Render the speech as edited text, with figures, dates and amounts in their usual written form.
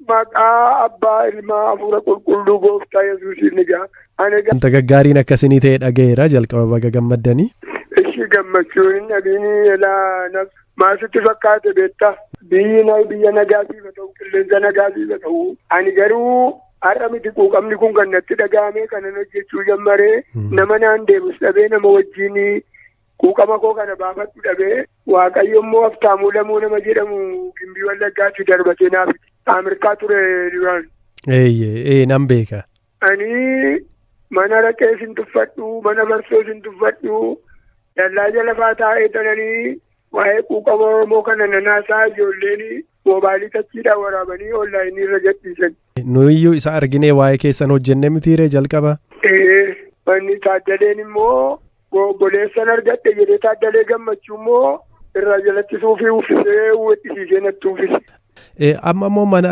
Maqaa abbaa, ilmaa, hafuura qulqulluu, gooftaa Yesuusiin egaa. Ani egaa. Wanta gaggaariin akkasinii ta'e dhaga'eera, jalqaba baga gammaddanii. Ishi gammachuun hin dhabiin elaa maasitti fakkaate beektaa. Biyyi biyya nagaa siif haa ta'u, qilleensa nagaa siif haa ta'u. Ani garuu har'a miti quuqamni kun kan natti dhaga'ame, kanan hojjechuu jammaree nama naan deemus dhabee, nama wajjin quuqama koo kana baafadhu dhabee, Waaqayyo immoo Haftaamuu Lamuu nama jedhamu Gimbii Wallaggaatti darbatee naaf Ameerikaa ture duraan. Eeyyee, nan beeka. Ani mana raqee sin tuffadhu, mana barsoo sin tuffadhu, dallaa jala faa taa'ee tananii waa'ee quuqama Oromoo kana nanaasaa, ijoolleen moobaayilii tachiidhaan waraabanii onlaayinii irra gadhiisan. Nuyiyyuu isa arginee waa'ee keessan hojjenne mitiiree jalqaba. Ee, wanni Taaddaleen immoo obboleessan argadhe jedhee, Taaddalee Gammachuu immoo irraa jalatti suufii uffisee uwwisiisee natti uffise. Amma immoo mana